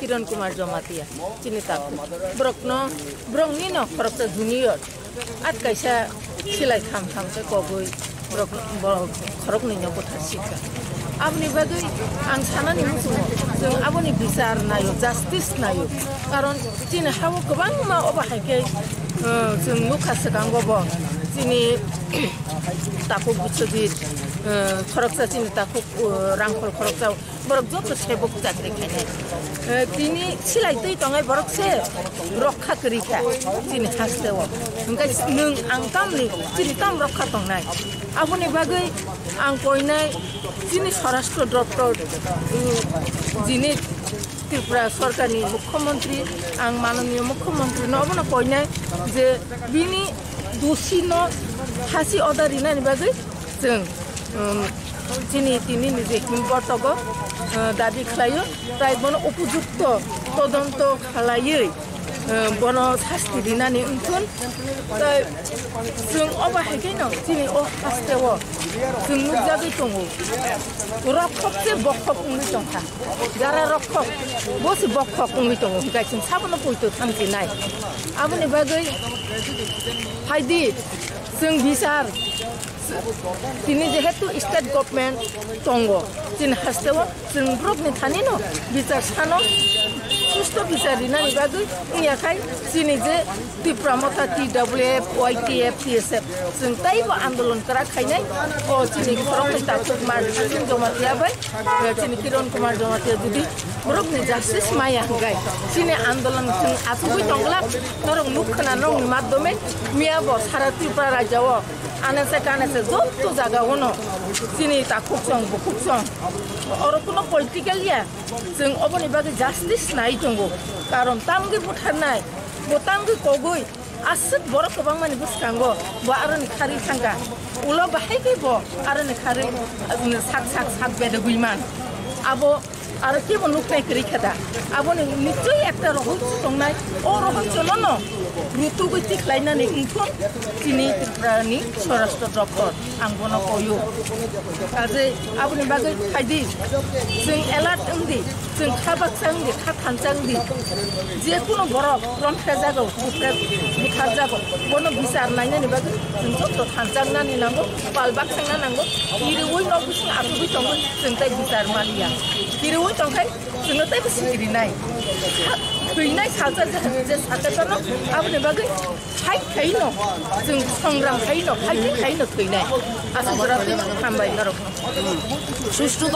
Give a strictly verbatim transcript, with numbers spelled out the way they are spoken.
Kiran Kumar Jamatia, chini takhuk. Borokno, borokni no khoroksa junior. At kaisa silai tham tham se kogwi borok, borok khoroknwi no buthar sikha. Aboni bagwi ang sanani muchungo, chwng aboni bichar nayo, justice nayo. Karon chini hao kwbangma obo hai khe, uh, chwng nukha swkango bo. Chini takhuk Biswajit, uh, khoroksa chini takhuk, uh, Rangkhol khoroksa. Borok joto sebok chakri khainai. Eh, tini silai twi tongnai borok se rokha kwrwi kha chini haste o. Hwnkhe nwng ang tamni chini tam rokha tongnai. Aboni bagwi ang koinai chini Swarashtra Doptor, mm, jini Tripura Sorkarni Mukhyamantri, ang Mananiya Mukhyamantri no obono koinai je bini dosi no phasi order rinani bagwi chwng, um, chini tini ni je himbortogo, uh, dabi khlaio, tai bono upojukto todonto khlaiwi, uh, bono sasti rinani wngthun. Tai chwng obo hai khe no chini o haste o chwng nukjagwi tongo. Rokhok se bokhok wngwi tongkha. Jara rokhok, bo se bokhok wngwi tongo. Hwnkhe chwng sabono poito thamchinai. Aboni bagwi phaidi chwng bichar Tini jehetu state government tongo, chini haste o chwng borokni thani no bichar sano, susto bichar rinani bagwi wngya khai chini je Tipra Motha, T W F, Y T F, T S F, chwng teibo andolon kwrak khainai. O chini khoroknwi takhuk Martin Jamatia bai, chini Kiran Kumar Jamatia jodi borokni justice maya hwnkhe chini andolon chwng achugwi tongla, norok nuk khna nokni madhyome miya bo sara Tripura rajya o Anese kanese joto jaga ono chini takhuk song, bukhuk song. Oro kuno political ya. Chwng oboni bagwi justice nai tongo. Karon tamgwi butharnai, bo tamgwi kogwi aswk borok kwbangmani bwskango bo aroni kharwi thangkha. Ulo bahai khe bo aroni kharwi, uh, sak sak sak bedogwi man. Abo Aro kebo nuknai kwrwi khe da? Aboni nichoi ekta rohorjo tongnai. O rohorjono no rutugwi tikhlainani wngthun chini Tripurani Swarashtra Doptor. Ang bono koyo. Kaje aboni bagwi phaidi, chwng alert wngdi, chwng kha baksa wngdi, kha thansa wngdi. Je kuno borok romkhe jago, bupre butharjago, bono bichar nainani bagwi chwng joto thansa wngnani nango, pal baksa wngna nango. Kiriui nok bising achugwi tongwi chwng tei bichar maliya. Kiriui tongkhai chwngno teibo sikirinai. Sa-, thwinai salsa je, je sakha jano, aboni bagwi hai khaino, chwng songram khaino, hai khaino thwinai. Aswk jora twi hambai norok. Sustu